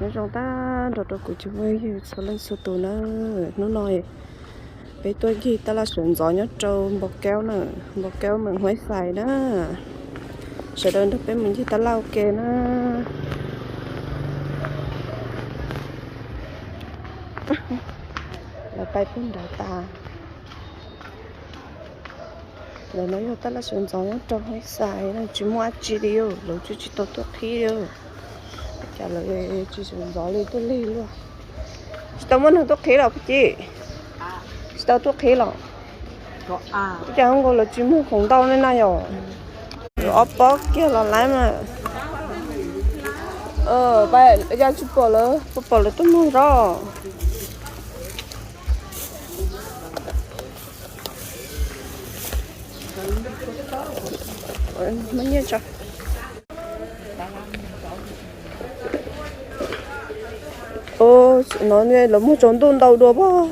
Nyob zoo tag nrho rau kuv cov phooj ywg txhua leej txhua tus na. Hnub no peb tuaj ncig taj laj sawv ntxov nyob rau Npau Kaub na, Npau Kaub mas Huaib Xais na. Sawv daws nrog peb mus ncig taj laj ua ke na. Lawv pais puag nrad tas. Lawv no yog taj laj sawv ntxov nyob rau Huaib Xais no, tsis muaj dab tsi li, lawv tsis tsis tau tuaj qhib li. Cas lawv tsis sawv ntxov li tuaj lig luaj. Tsis tau muaj neeg tuaj qhib los puag ci? Tsis tau tuaj qhib los? Cas hoob nkaus lawv tsis muag khoom ntau li na yom? Ob pob kiag los lawm mas. Pab ya tsis pom lawv, puas pom lawv tuaj muag zov? Muab nyiaj tso. Ov, no lawv muag tsaus ntuj ntau dua pob.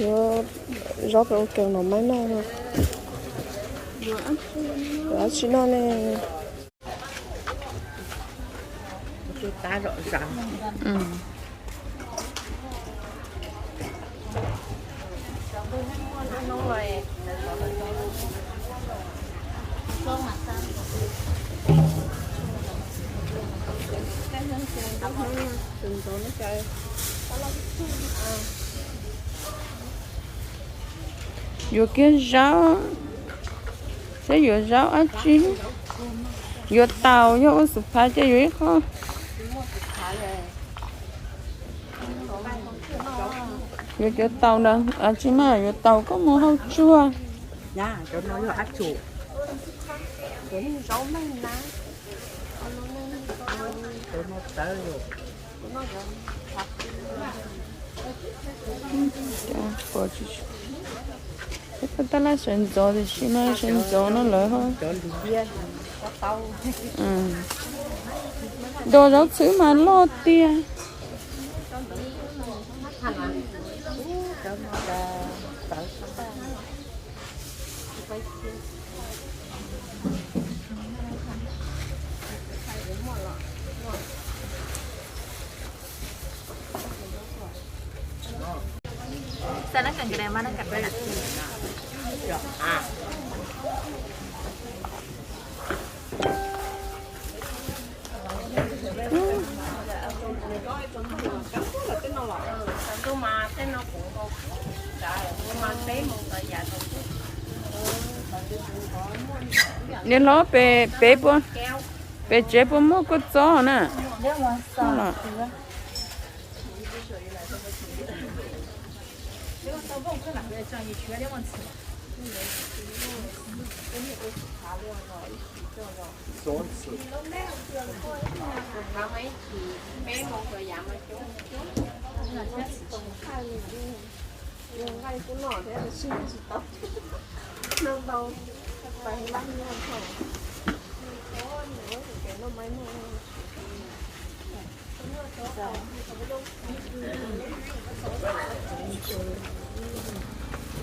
Yuav zov pem ua kev no maiv noj, yuav dab tsi noj ne? Yuav kiag zaub, seb yuav zaub dab tsi. Yuav taus, yog ua xub phav ces yuav ib qho. Yuav cov taus ntawd, tsis mas yuav taus koj mus hau tsuag. Peb taj laj sawv ntxov tiam sis mas sawv ntxov no lawv ho. Dos zaub txhwb mas loj tiag. Niam hlob, pem peb puas, pem tsev puas muaj kua txob na?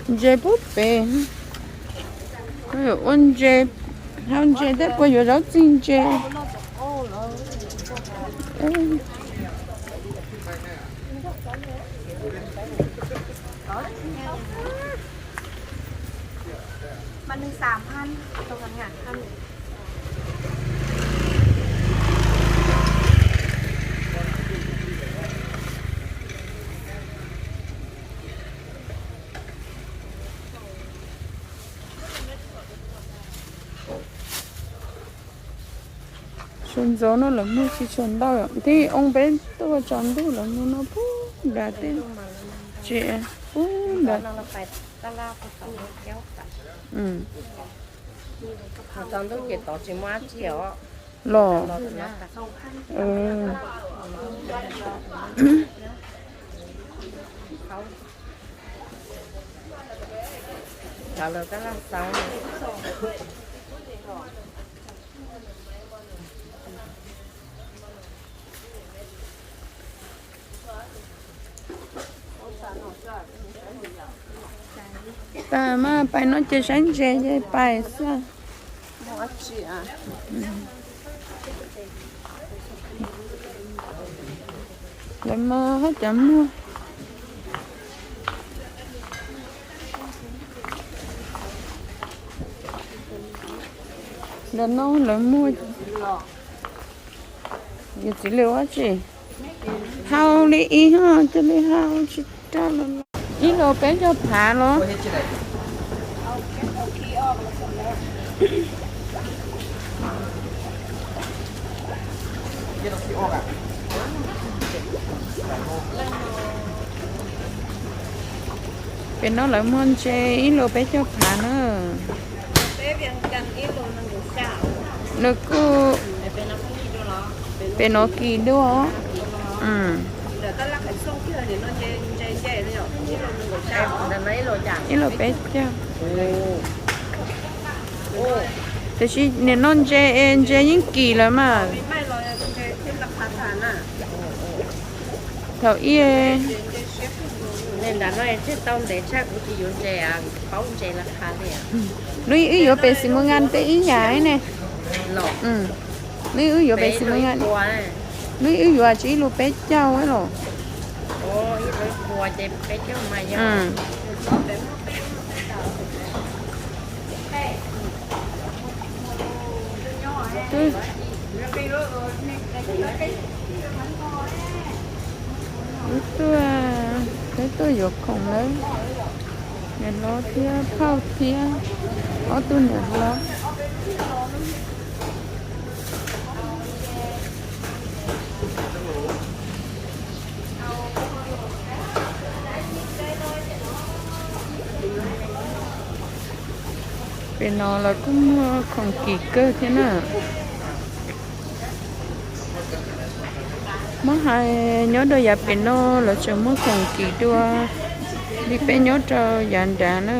Ntses puag pem, ua ntses, hau ntses tej puas yuav zaub txig ntses. Sawv ntxov no lawv muag tsis tshua ntau, thiab oo peb tuaj tsaus ntuj lawv muag no puag nram tej tsev puag nram. Tsaus ntuj ces tod tsis muaj dab tsi os. Los. Tas mas pais no ces saib ntses ces pais xwb. Lawv mas haj cas muag. Ntawm no lawv muag. Yog txiv lws ua tsi? Hau li ib ho cia li hau tsis rau lawm. Ib lus peb caug phav los? Pem no lawv muag ntses ib lus peb caug phav na. Nws kuj, pem no kim dua. Ib lus peb caug. Tiam sis nim no ntses es ntses yeej kim lawm mas. Thaum ub, lub wb yuav pem xis mus nkas tej ib yam ne. Lub wb yuav pem xis mus nkas, lub wb yuav tsis ib lus peb caug los. Wb tuaj, peb tuaj yuav khoom nawb. Niam hlob thiab phauj thiab ob tug niam hlob. Pem no lawv kuj muag khoom kim kawg thiab na. Muab hais nyob rau yav pem no lawv tseem muag khoom kim dua li peb nyob rau yav nrad na.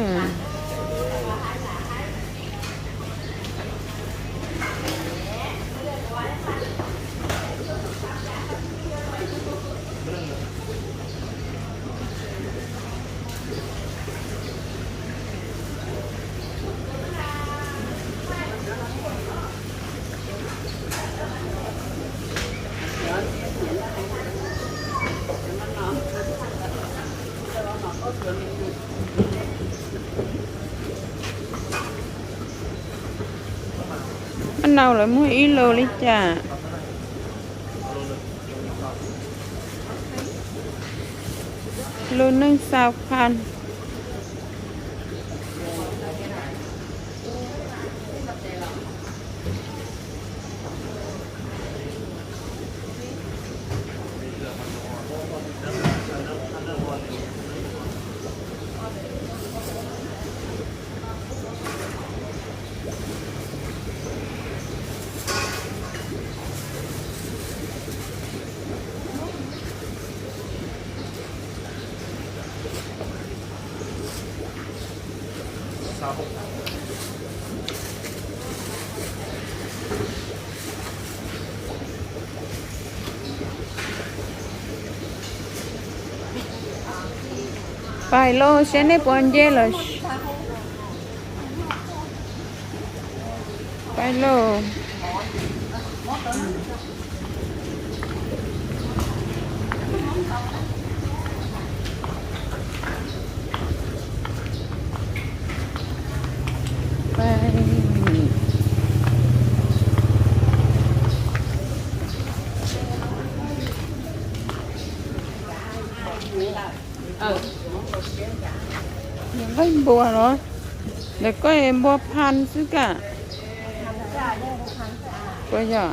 Maj nau lawv muag ib lus li cas? Lus neej xaus phas. Pais lauj, saib nej puas nce lawm. Pais lauj. Nqaij npua los? Ntawm koj npua phas xwb ka. Puas yog?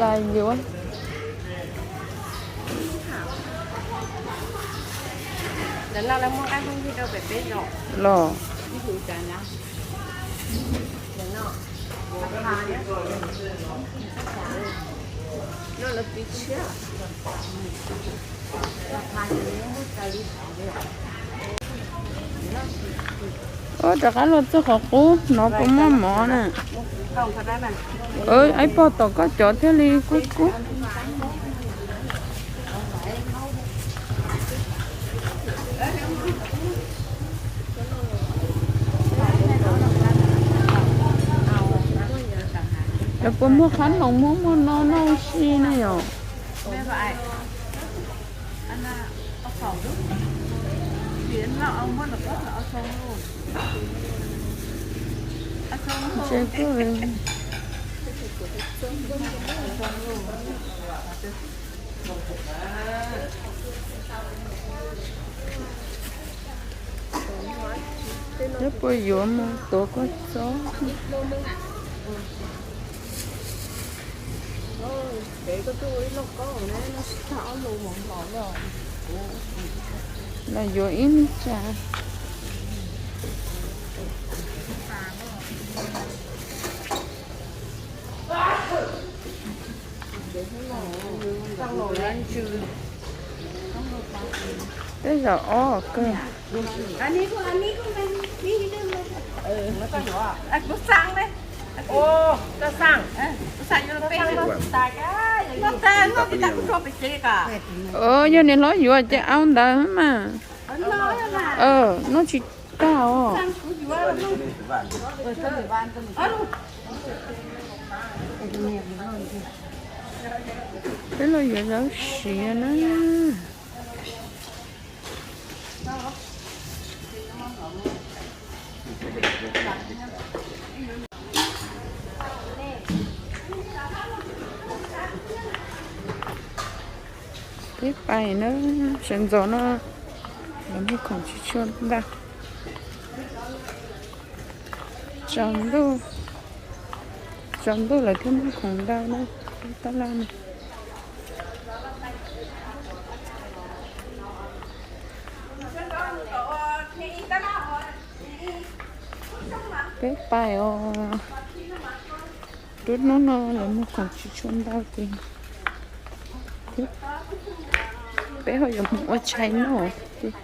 Lais yuav. Los. Ua rov qab los txog qhov qub no puas muaj mov na? Aib pog tom koj cov thiaj li kub kub. Lawv puas muaj qhab noom muaj muaj no noj si na yom? Tsev kuj Peb puas yuav mus tuav kua txob? Los yuav ib lub tsav. Tej zaum ob kawg. Yog niam hlob yuav ces au ntawd mas. Noj tsis tag os. Peb los yuav zaub siav na. Peb pais na, sawv ntxov no lawv muag khoom tsis tshua ntau. Tsaus ntuj, tsaus ntuj lawv thiaj muag khoom ntau na, tab laj no. Peb pais os. Lub hnub no lawv muag khoom tsis tshua ntau ces peb ho yuav mus ua tshais noj ces.